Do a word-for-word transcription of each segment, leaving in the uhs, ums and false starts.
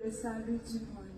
Le salut du monde.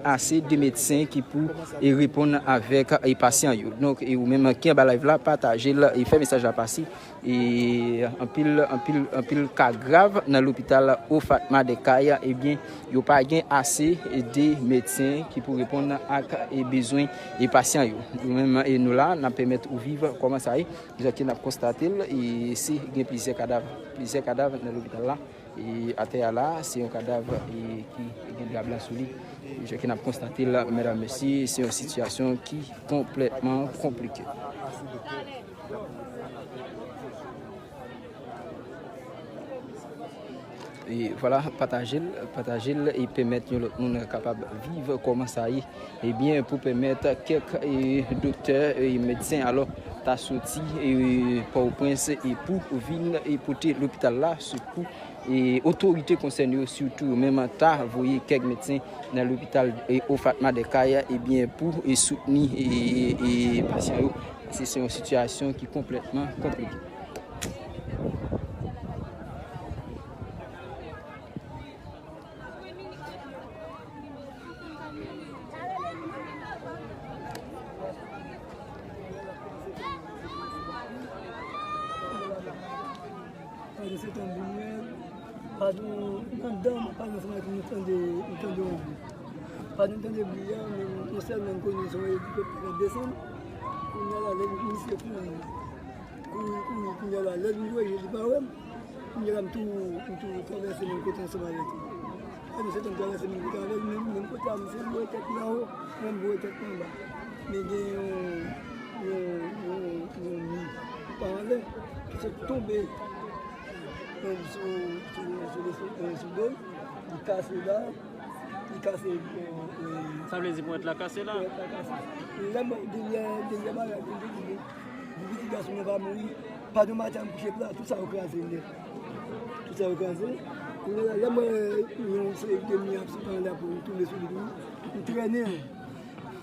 Ase de medsen ki pou e reponn avèk e pasyan yo. Donk, e ou menm ki anba live la, pataje l e fè mesaj la pase. E anpil, anpil, anpil ka grav nan lopital Ofatma Dèkay, ebyen, yo pa gen ase de medsen ki pou reponn ak e bezwen e pasyan yo. Nou menm, e nou la, n ap pèmèt ou viv kòman sa ye. Jan ke n ap konstate l, e si gen plizyè kadav, plizyè kadav nan lopital la. E atè a la, se yon kadav, e ki gen dra blan sou li. Jan ke n ap konstate l, medam, mesye, se yon sitiyasyon ki konplètman konplike. E vwala, pataje l, pataje l e pèmèt yon lòt moun kapab viv kòman sa ye. Ebyen, pou pèmèt kèk, e, doktè, e, medsen, alò, ta soti, e, Pòtoprens, e, pou vin, e, pote lopital la sekou, e, otorite konsène yo, sitou yo menm, ta voye kèk medsen nan lopital, e, Ofatma Dèkay, ebyen, pou, e, soutni, e, e, pasyan yo. Paske se yon sitiyasyon ki konplètman konplike. Pandan se tan, limyè, pandan, anndan, pandan se tan, nou tande, nou tande yon bri. Pandan nou tande bri a, men nou sèlman konn se yon elikoptè k ap desann. Kounye a la, lè misye kouri, kouri, kouri, kounye a la, lè m jwe, li pa wè m. Kounye a la, m tou, m tou travèse menm kote ansanm avèk li. Pandan se tan, m travèse menm kote avè l, menm, menm kote a, misye voye tèt li anwo, mwen m voye tèt mwen anba. Men gen yon, yon, yon, yon mi ki pa anlè, ki sot tonbe, menm sou, sou, sou, sou, sou do l, li kase la, li kase, e, e, Sa vle di ponyèt la kase la? Ponyèt la kase. Lè mwen, dènyè, dènyè bagay mwen te di, pou pitit gason mwen pa mouri, pandan maten an m kouche pla, tout sa yo kraze nèt. Tout sa yo kraze. Kounye a, lè m wè yon seri de mi ap sot anlè pou m tonbe sou li tou, m trennen.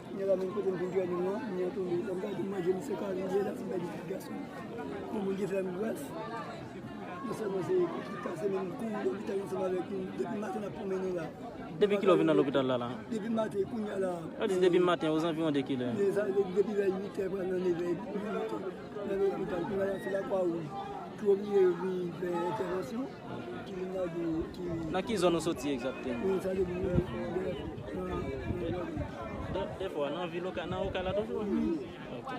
Kounye a la, menm kote m fin trennen an, mi an tonbe. Lè m gade, m wè je misye kare, li la, se bèl pitit gason. Bon, Bondye fè m gras. Non sèlman se kout kase, men m kouri lopital ansanm avèk li. Depi maten n ap pwomennen la. Depi kilè w vin nan lopital la, la? Depi maten, kounye a la. Yo di depi maten, ozanviwon de kilè? Depi vè uit è, pral nan nèf è, nan lopital, kounye a la, se Lakwa Wouj ki oblije vin fè entèvansyon, ki vin lage, ki Nan ki zòn ou soti egzakteman? Sa depi, nan, nan, nan, nan, De, defwa, nan vil Okay, nan Okay la toujou? Wi. Ok.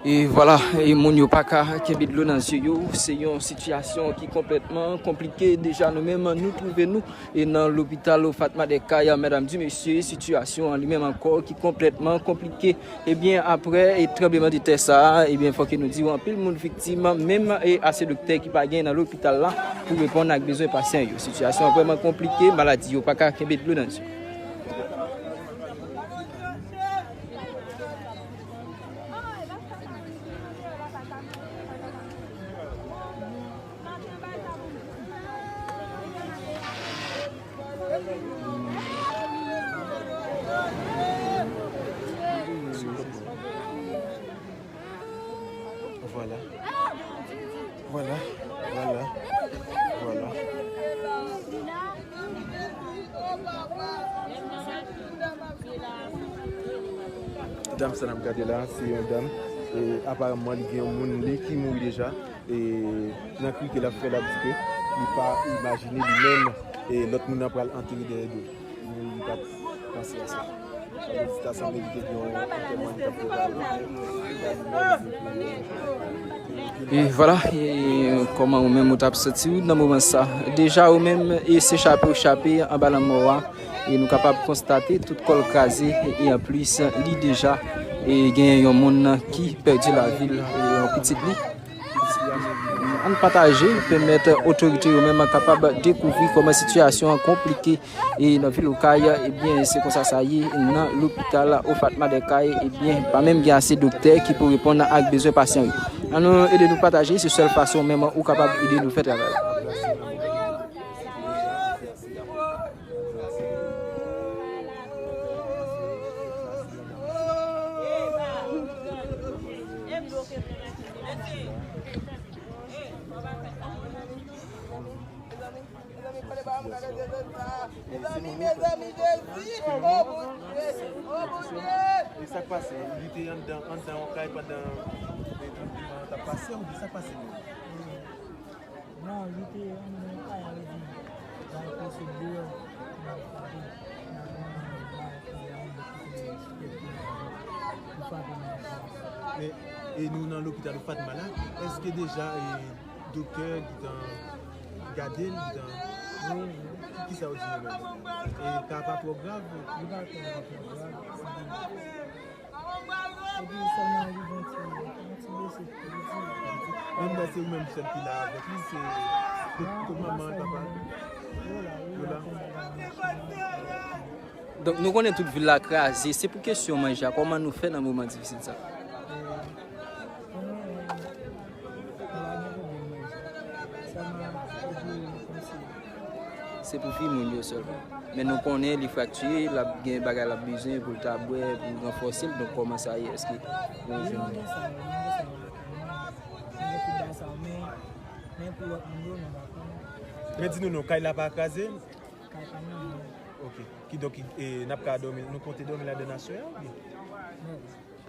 E vwala, e moun yo pa ka kenbe dlo nan zye yo. Se yon sitiyasyon ki konplètman konplike. Deja, nou menm, nou twouve nou e nan lopital Fatma Dèkay, medam di mesye, sitiyasyon an li menm ankò ki konplètman konplike. Ebyen, aprè e tranblemanntè sa a, ebyen, fòk nou di w anpil moun viktim, menm e ase doktè ki pa gen nan lopital la pou reponn ak bezwen pasyan yo. Sitiyasyon an vrèman konplike, maladi yo pa ka kenbe dlo nan zye. Vwala. Vwala. Vwala. Vwala. Dam sa n ap gade la, se yon dam. E, aparamman, li gen yon moun li ki mouri deja. E, nan kri ke l ap fè, l ap di ke li pa imajine li menm, e, lòt moun nan pral antere dèyè do l. Li menm, li pa t panse a sa. Sa vle di, ta sanble li te gen yon antèman li t ap prepare. Li pa li menm, li te gen yon antèman. E vwala, e kòman ou menm ou t ap santi w nan moman sa? Deja ou menm, e se chape ou chape anba lanmò a. E nou kapab konstate tout kò l kraze, e anplis, li deja, e genyen yon moun ki pèdi lavi l, e yon pitit li. Ann pataje, pèmèt otorite yo menm kapab dekouvri kòman sitiyasyon an konplike. E nan vil Okay, ebyen, se konsa sa ye nan lopital Ofat Madèkay, ebyen, pa menm gen ase doktè ki pou reponn ak bezwen pasyan yo. Ann nou ede nou pataje, se sèl fason menm ou kapab ede nou fè travay la. Mezanmi, mezanmi, Jezi, o Bondye, o Bondye. E sa k pase? Li te anndan, anndan yon kay pandan, e, tranblemanntè t ap pase, oubyen sa k pase menm? Non, li te anndan yon kay, sa vle di, bay kote deyò, nan frape, nan yon bay kay la, yon lòt kote, pou frape nan yon. Men, e nou nan lopital Fatma la, èske deja, e, doktè gentan gade l, gentan. Wi, wi. Ki, kisa yo di nou menm? E ka pa twò grav? Li pa twò, twò grav. Epi sèlman li gen ti, yon ti blese, li di. Menm lè se ou menm sèl ki la avèk li, se kot, kot manman l, papa l? Yo la, yo la. Yo la. Donk, nou konnen tout vil la kraze. Se pou kesyon manje a, kòman nou fè nan moman difisil sa? Se pou fi moun yo sèlman. Men nou konnen li fraktire, l ap gen bagay l ap bezwen pou l ta bwè, pou ranfòse l. Donk, kòman sa ye? Èske nou jwenn? Men di nou non, kay la pa kraze? Kay pa nan. Ok. Kidonk, e, n ap ka dòmi, nou konte dòmi ladann aswè a, oubyen? Non.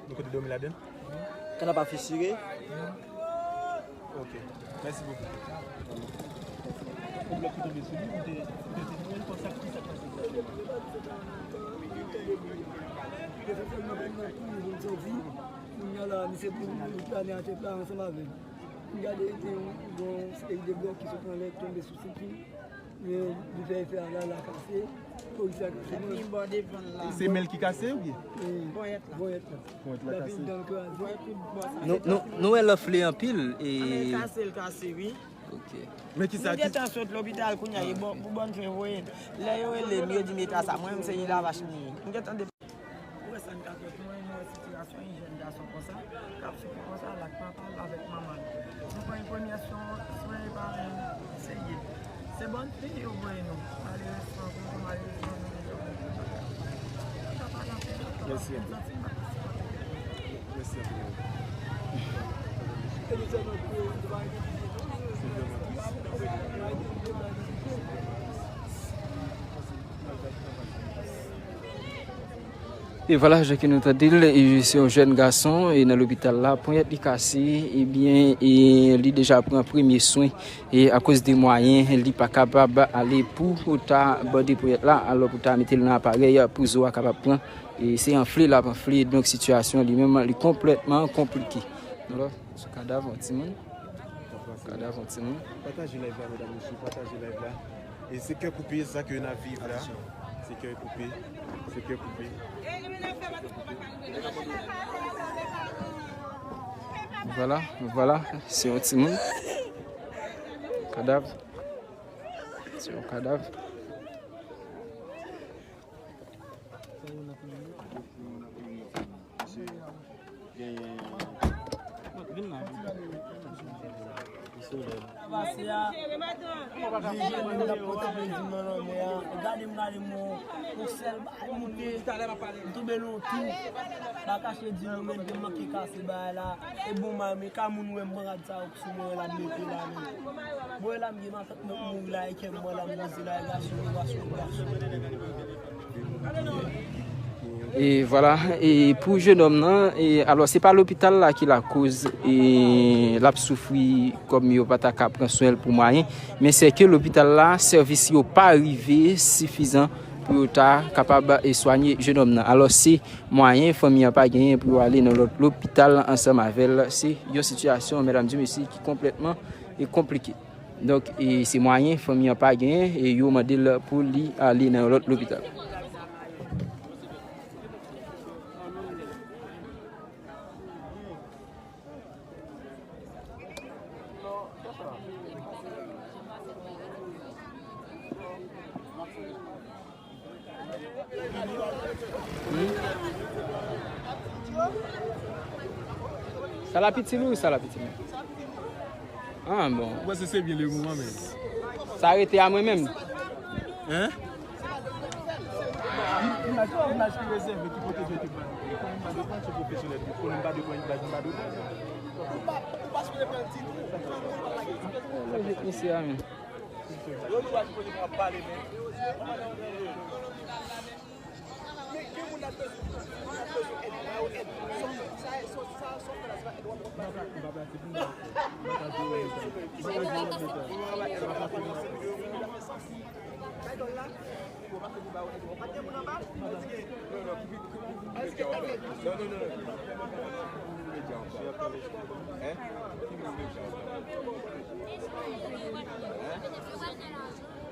Nou konte dòmi ladann? Kan n ap afisire? Non. Ok. Mèsi bokou. Yon blòk ki tonbe sou li, ou te, ou te, ou te, sa, ki sa k pase egzakteman? Kounye a la, misye plane atè pla ansanm avè l. M gade, te yon, yon seri de blòk ki sot anlè tonbe sou senti l. Men, li fè efè a la, la kase. Polis la kase men. Epi bò devan l la. Se men l ki kase oubyen? Ponyèt la. Ponyèt la. Ponyèt la kase. Bò tout bò sa. Nou, nou, nou wè l anfle anpil, e. Anben, kase l kase, wi. Ok. Men ki sa ki. M gentan sot lopital kounye a, e bò, pou bòn fen voye l. Lè yo rele m, yo di m eta sa, mwen menm se lavach m ye. M gentan de Ou wè sa n ka fè pou mwen, nou wè sitiyasyon yon jèn gason konsa, k ap soufri konsa, l ak papa l, avèk manman l. Nou pran yon premye swen, swen epa menm serye. Se bòn fen yo voye nou. Malerezman pou nou, malerezman nou deja. Mèsi anpil. Mèsi anpil. E vwala, jan ke nou tande l, e se yon jèn gason, e nan lopital la, ponyèt li kase, ebyen, e li deja pran premye swen, e akoz de mwayen, li pa kapab ale pou ta bande ponyèt la, alò pou ta mete l nan aparèy pou zo a kapab pran, e se anfle l ap anfle, donk sitiyasyon li menm, li konplètman konplike. Alò, sou kadav yon timoun. Kadav yon timoun. Pataje live la, medam, mesye, pataje live la. E se kè koupe sa ke n ap viv la. Se kè koupe. Se kè koupe. Vwala, vwala, se yon timoun. Kadav. Se yon kadav. Pase a, jije moun ap pote plezi nan lanmè a. Gade m, gade m, yon sèl bagay moute, m tonbe nan yon twou. Pa kache di nou, men m te manke kase bagay la. E bon, mami, ka moun wè m pran rad sa yo sou mwen, l ap mete la, men. Bon, e la m ye, matant mwen mouri la, e kè m mwen la, m poze la, e gason, e gason, e gason. E vwala, e pou jennonm nan, e alò se pa lopital la ki lakoz, e l ap soufri kòm yo pa ta ka pran swen l pou mwayen, men se ke lopital la, sèvis yo pa rive sifizan pou yo ta kapab e swanye jenòm nan. Alò, se mwayen fanmi an pa genyen pou yo ale nan lòt lopital ansanm avè l. Se yon sitiyasyon, medam e mesye, ki konplètman e konplike. Donk, e se mwayen fanmi an pa genyen e yo mande l pou li ale nan lòt lopital. Sa l ap itil ou sa l ap itil mwen? Ah, bon. Ou panse se byen le moman menm? Sa rete a mwen menm. Hein? Imaj, imaj ki rezève, ki pwoteje, ki ba nou. Konnen m pa depann sou pwofesyonèl, konnen m pa depann imaj, m pa depann. Lojik misye a menm.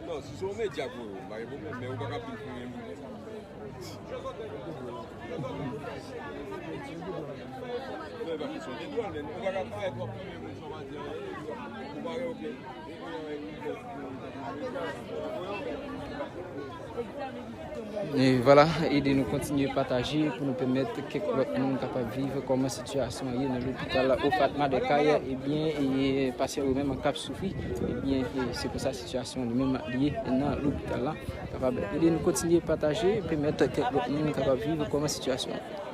Non, si se yon medya pou ou, m pa gen pwoblèm, men ou pa ka vin fouye moun. Non, e pa kesyon de dwòl, men ou pa ka parèt w ap fouye moun san w pa di anyen, ou pa gen okenn. E vwala, ede nou kontinye pataje pou nou pèmèt kèk lòt moun kapab viv kòman sitiyasyon an ye nan lopital Ofat Madèkay. Ebyen, e pasyan yo menm k ap soufri, ebyen, e se konsa sitiyasyon li menm li ye nan lopital la. Kapab ede nou kontinye pataje, pèmèt kèk lòt moun kapab viv kòman sitiyasyon an.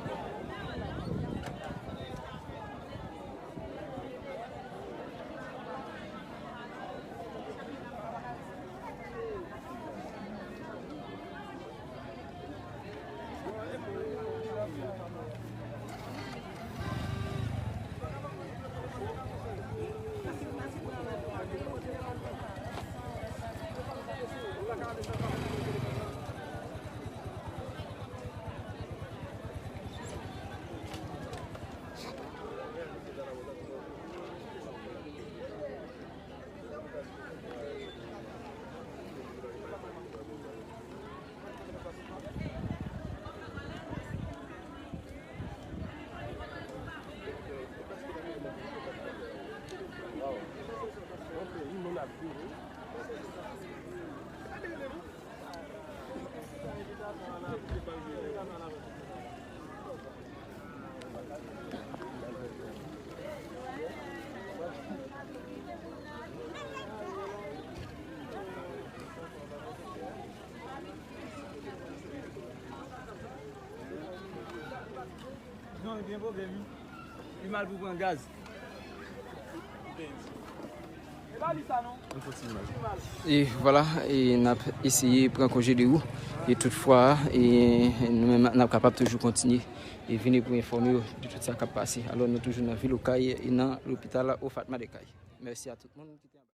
Non, gen pwoblèm wi. Li mal pou pran gaz. E pa li sa non. E vwala, e n ap eseye pran konje de ou. E toutfwa, e nou menm n ap kapab toujou kontinye e vini pou enfòme w de tout sa k ap pase. Alò, nou toujou nan vil Okay e nan lopital Ofat Madèkay. Mèsi a tout moun ki te anba.